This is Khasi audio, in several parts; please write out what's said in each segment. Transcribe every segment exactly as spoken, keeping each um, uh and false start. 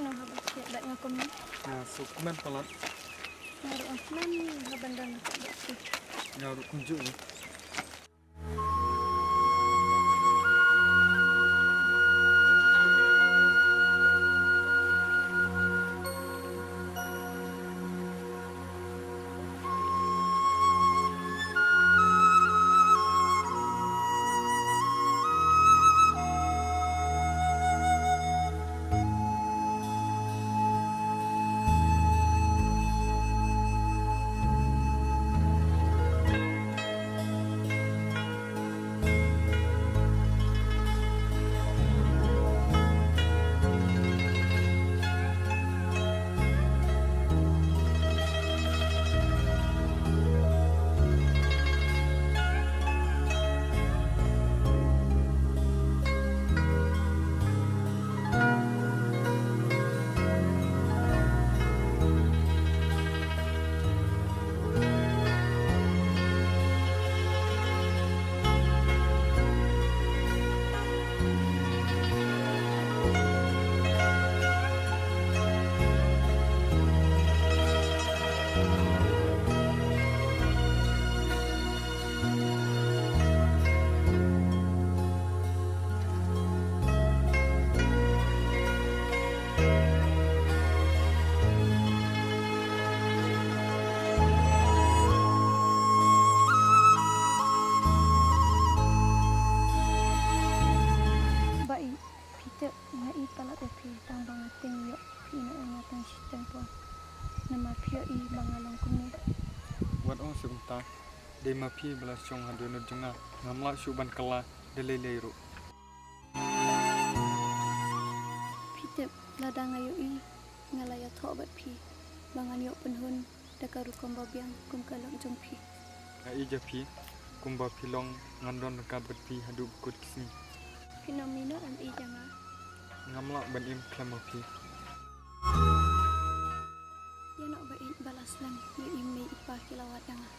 Nang haba thiah bad nga kumne. Nga suk kmen palat. Nga ruh ong kmen haba don ka bad thiah. Nga ruh kumjuh ïa. Ba i, phi tip, nga i palat ïa phi tang ba nga tieng ïoh phi na nga tang shiteng por. Namar phi ïoh i ba nga long kumne. Wat ong shu kumta. Dei ma phi ba la shong ha dohnud jong nga. Ngam lah shuh ban kylla da lei lei ruh. Phi tip, lada nga ïoh i, nga la ïathoh bad phi ba ngan ïoh pynhun da ka rukom ba biang kum ka lok jong phi. Nga i ïa phi, kumba phi long ngan don ryngkat bad phi haduh ba kut ki sngi. Phin ym mih noh em i ïa nga? Ngam lah ban im khlem ma phi. Ïa noh ba ïeit ba la slem, ïa i mei i pa ki la wad ïa nga.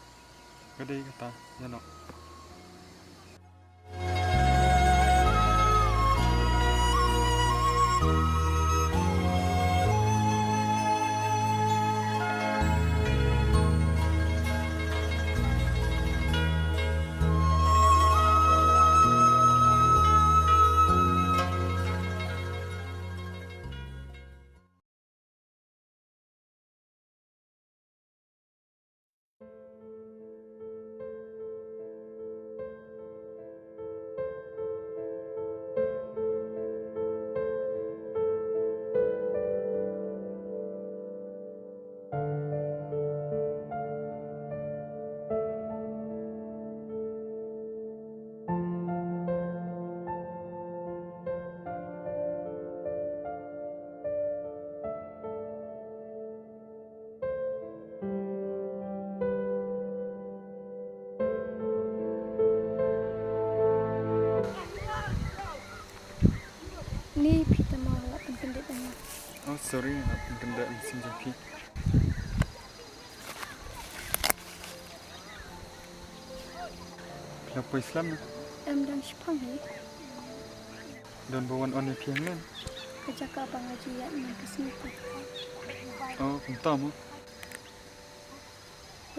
Ka dei kata, ïa noh. Ni phi tama la pynkyndit ïa nga. Oh, sorry, nga la pynkyndit ïa nga shisha phi. Phi la poi slem ne? Em, dang shipang hi. Don ba wan on ïa phi hangne? Ka jaka ba nga ju ïaid mynta ka sngi te. Oh, kumta mo.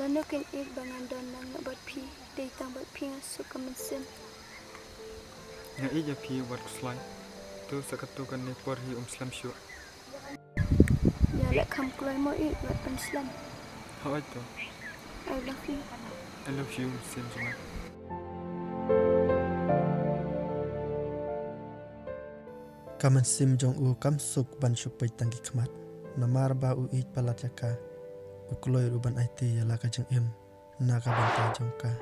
Lano kein ïeit ba ngan don lang noh bad phi, dei tang bad phi nga suk ka mynsiem. Nga ïeit ïa phi wat khuslai. To sa katto katne por hi ym slem shuh. Ïa leh kham kloi mo i wat pynslem. Hooid to. I love you. I love you, mynsiem jong nga. Ka mynsiem jong u kam suk ban shu peit tang ki khmat. Namar ba u ïeit palat ïa ka. U kloi ruh ban aiti ïa la ka jingim na ka bynta jong ka.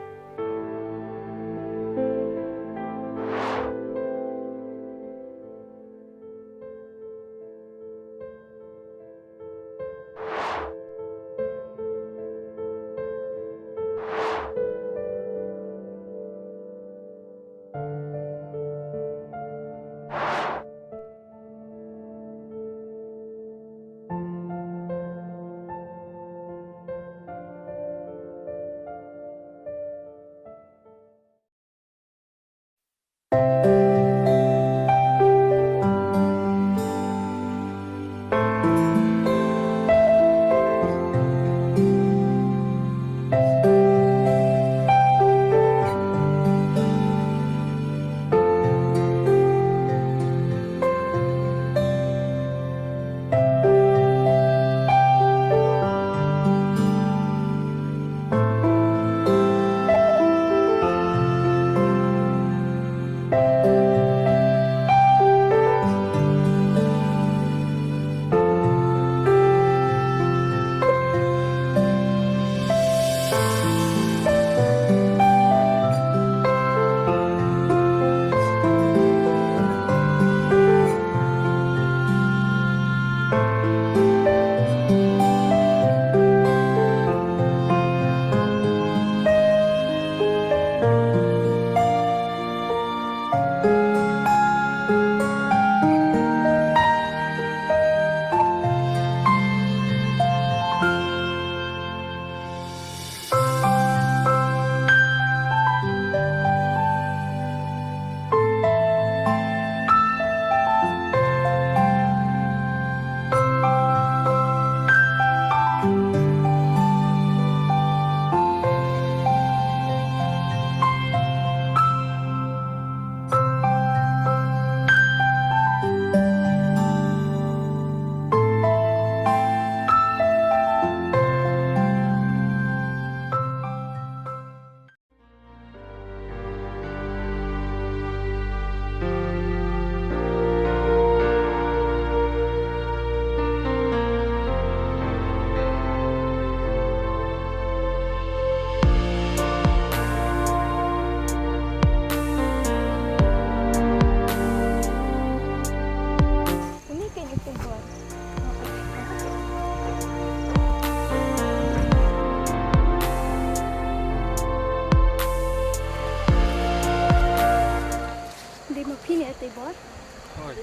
Hoi.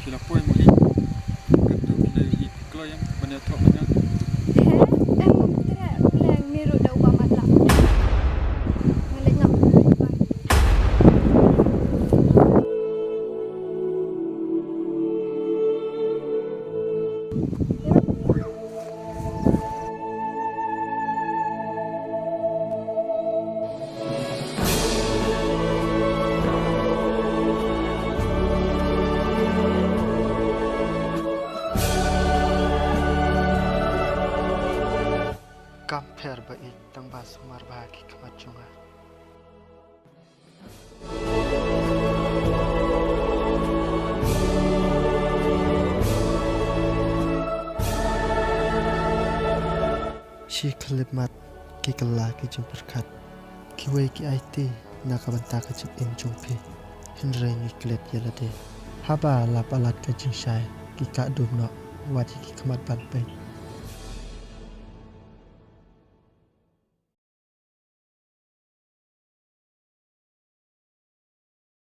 Phi la poi mo i. Katto phi la ïohi phi kloi em ban ïathoh ma nga. He, em, tre pleng ni ruh da uba mat lah. Nga leit ngam. Kam pher ba ïeit tang ba sumar bha ki khmat jong nga. Shi khyllipmat ki kylla ki jingpyrkhat, kiwei ki aiti na ka bynta ka jingim jong phi. Hynrei ngi klet ïa lade. Haba la palat ka jingshai, ki kah dum noh, wat ïa ki khmat ban peit.